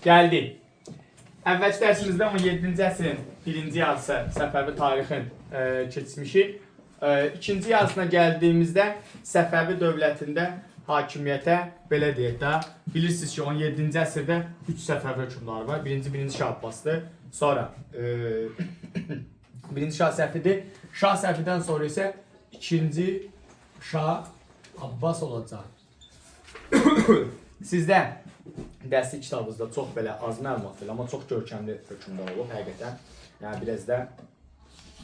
Gəldik. Əvvəlki dərsimizdə 17-ci əsrin birinci yarısı Səfəvi tarixin keçmişik. İkinci yarısına gəldiyimizdə Səfəvi dövlətində hakimiyyətə belə deyək də, bilirsiniz ki, 17-ci əsrdə 3 Səfəvi hökmdarı var. Birinci Şah Abbasdır. Sonra birinci Şah Səfidir. Şah Səfidən sonra isə ikinci Şah Abbas olacaq. Sizdə dərslik kitabınızda çox belə az məlumat verir, amma çox görkəmli hökmdar olub həqiqətən. Yəni biraz da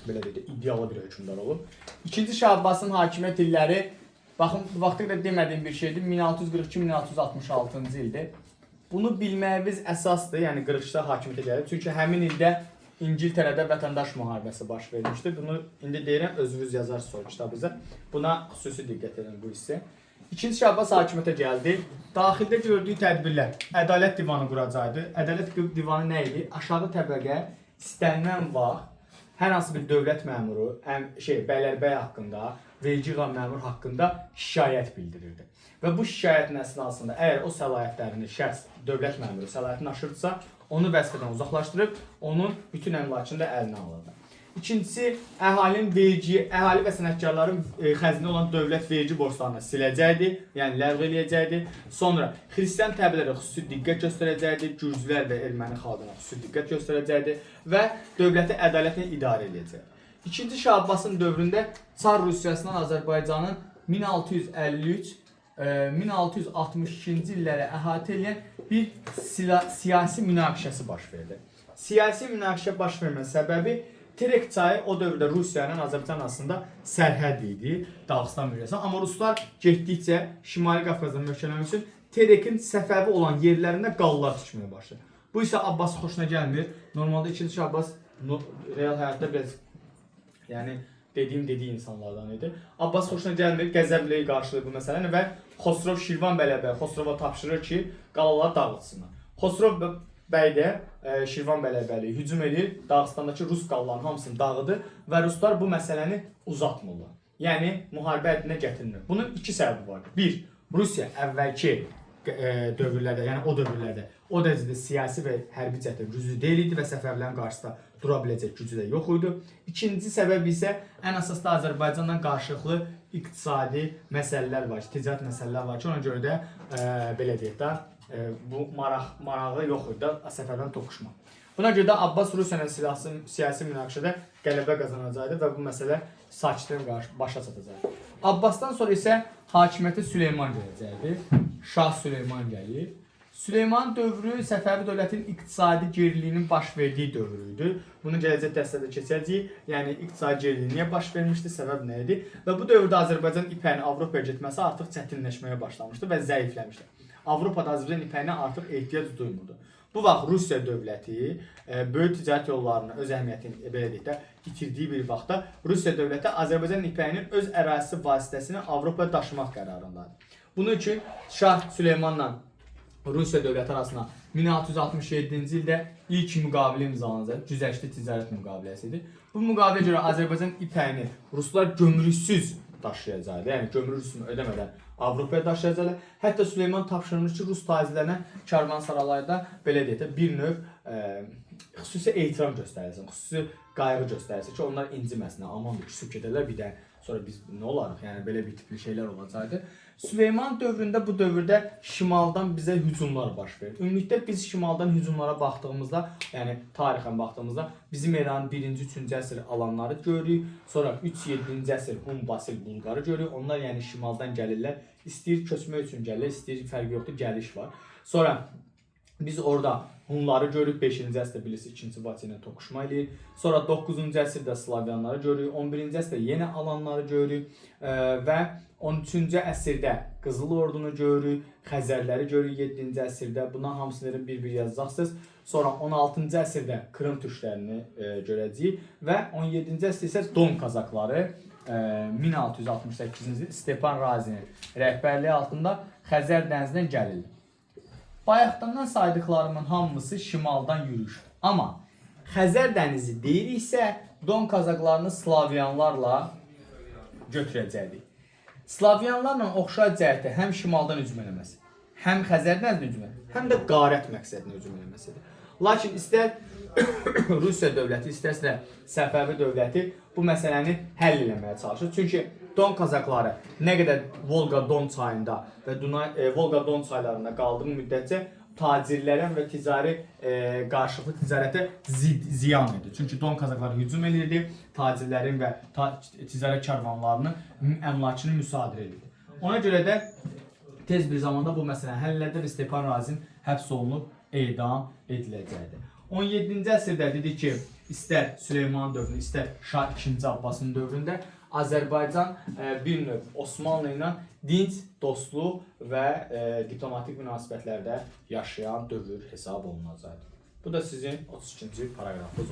belə deyək də idealı bir hökmdar olub. İkinci Şah Abbasın hakimiyyət illəri, baxın, bu vaxta qədər demədiyim bir şeydir. 1642-1666-cı ildir. Bunu bilməyimiz əsasdır, yəni 42-də hakimiyyətə gəlib. Çünki həmin ildə İngiltərədə vətəndaş müharibəsi baş vermişdi. Bunu indi deyirəm, özünüz yazarsınız sonra kitabınıza. Buna xüsusi diqqət edin bu hissə. İkinci Şah Abbas hakimiyyətə gəldi. Daxildə gördüyü tədbirlər: Ədalət divanı quracaqdı. Ədalət divanı nə idi? Aşağı təbəqə istənilən vaxt hər hansı bir dövlət məmuru, bəylərbəy haqqında, vergi yığan məmur haqqında şikayət bildirirdi. Və bu şikayətin əsnasında əgər o səlahiyyətlərini şəxs, dövlət məmuru səlahiyyətini aşırdısa, onu vəzifədən uzaqlaşdırıb, onun bütün əmlakını da əlinə alırdı. İkincisi, əhalinin vergi, əhali və sənətkarların xəzinə olan dövlət vergi borclarını siləcəkdi, yəni ləğv eləyəcəkdi. Sonra xristian təbəələrə xüsusi diqqət göstərəcəkdi, gürcülər və erməni xalqına xüsusi diqqət göstərəcəkdi və dövləti ədalətlə idarə eləyəcəkdi. İkinci Şah Abbasın dövründə Çar Rusiyasından Azərbaycanın 1653 1662-ci illərə əhatə edən bir siyasi münaqişəsi baş verdi. Siyasi münaqişə baş vermənin səbəbi Terek çayı o dövrdə Rusiya ilə Azərbaycan arasında sərhəd idi, Dağıstan bölgəsi. Amma ruslar getdikcə Şimali Qafqazda möhkəmlənmək üçün Terekin Səfəvi olan yerlərində qallar tikməyə başladı. Bu isə Abbas xoşuna gəlmir. Normalda 2-ci Şah Abbas real həyatda biraz, yəni dediyim dediyi insanlardan idi. Abbas xoşuna gəlmir, qəzəbli qarşılayır bu məsələni və Xosrov Şirvan bəylərbəyi Xosrova tapşırır ki, qalaları dağıtsınlar. Xosrov bəy də Şirvan bəylərbəyliyi hücum edir, Dağıstandakı rus qalalarının hamısını dağıdır və ruslar bu məsələni uzatmırlar. Yəni müharibə həddinə gətirmir. Bunun iki səbəbi var. Bir, Rusiya əvvəlki dövrlərdə, yəni o dövrlərdə o dərəcədə siyasi və hərbi cəhətdən güclü deyil idi və Səfəvilərin qarşısında dura biləcək gücü də yox idi. İkinci səbəb isə ən əsasda Azərbaycanla qarşılıqlı iqtisadi məsələlər var, ticarət məsələlər var ki, ona görə də belə deyək də, bu marağı yox idi də Səfəvilərin toqquşma. Buna görə də Abbas Rusiya ilə siyasi münaqişədə qələbə qazanacaqdı və bu məsələ sakitliklə başa çatacaqdı. Abbasdan sonra isə hakimiyyətə Süleyman gələcəkdi. Şah Süleyman gəlir. Süleyman dövrü Səfəvi dövlətinin iqtisadi geriliyinin baş verdiyi dövr idi. Bunu gələcək dərslərdə keçəcəyik. Yəni iqtisadi geriliyi niyə baş vermişdi, səbəb nə idi? Və bu dövrdə Azərbaycan ipəyinin Avropaya getməsi artıq çətinləşməyə başlamışdı və zəifləmişdi. Avropada Azərbaycan ipəyinə artıq ehtiyac duymurdu. Bu vaxt Rusiya dövləti böyük ticarət yollarını öz əhəmiyyətini belə deyək də itirdiyi bir vaxtda Rusiya dövləti Azərbaycan ipəyinin öz ərazisi vasitəsilə Avropaya daşımaq qərarındadır. Bunun üçün Şah Süleymanla Rusiya dövləti arasında 1667-ci ildə ilk müqavilə imzalanacaq. Güzəştli ticarət müqaviləsi idi. Bu müqaviləyə görə Azərbaycan ipəyini ruslar gömrüksüz daşıyacaqdı. Yəni gömrük rüsumu ödəmədən Avropaya daşıyacaqlar. Hətta Süleyman tapşırmış ki, rus tacirlərinə karvansaralarda belə deyək də bir növ xüsusi ehtiram göstərilsin, xüsusi qayğı göstərilsin ki, onlar inciməsinlər. Aman küsüb gedərlər bir də sonra biz nə olarıq? Yəni belə bir tipli şeylər olacaqdı. Süleyman dövründə bu dövrdə şimaldan bizə hücumlar baş verir. Ümumilikdə biz şimaldan hücumlara baxdığımızda, yəni tarixən baxdığımızda bizim eranın 1-ci, 3-cü əsr alanları görürük. Sonra 3-7-ci əsr Hun, Basil, Bulqarı görürük. Onlar yəni şimaldan gəlirlər. İstəyir köçmək üçün gəlirlər, istəyir fərqi yoxdur, gəliş var. Sonra biz orada Hunları görürük. 5-ci əsrdə bilirsiniz 2-ci Vati ilə toqquşma eləyir. Sonra 9-cu əsrdə Slavyanları görürük. 11-ci əsrdə yenə alanları görürük və 13-cü əsrdə Qızıl Ordunu görürük, Xəzərləri görürük 7-ci əsrdə. Bunların hamısını bir-bir yazacaqsınız. Sonra 16-cı əsrdə Krım türklərini görəcəyik və 17-ci əsrdə isə Don kazakları 1668-ci il Stepan Razinin rəhbərliyi altında Xəzər dənizindən gəlirlər. Bayaqdandan saydıqlarımın hamısı şimaldan yürüşdür. Amma Xəzər dənizi deyiriksə, Don kazaklarını Slavyanlarla götürəcəkdik. Slavyanlarla oxşar cəhətdə həm şimaldan hücum eləməsi, həm Xəzər dənizindən hücum eləməsi, Həm də qarət məqsədinə hücum eləməsidir. Lakin istər Rusiya dövləti, istərsə də Səfəvi dövləti bu məsələni həll eləməyə çalışır. Çünki Don kazakları nə qədər Volqa-Don çayında və Dunay Volqa-Don çaylarında qaldığı müddətcə tacirlərin və ticari qarşılıqlı ticarətə ziyan idi. Çünki Don kazakları hücum eləyirdi, tacirlərin və ticarət karvanlarının əmlakını müsadirə edirdi. Ona görə də tez bir zamanda bu məsələni həll elədi və Stepan Razin həbs olunub edam ediləcəkdir. 17-ci əsrdə dedik ki, istər Süleyman dövründə, istər Şah II Abbasın dövründə Azərbaycan bir növ Osmanlı ilə dinc dostluq və diplomatik münasibətlərdə yaşayan dövr hesab olunacaqdır. Bu da sizin 32-ci paraqrafınız olacaq.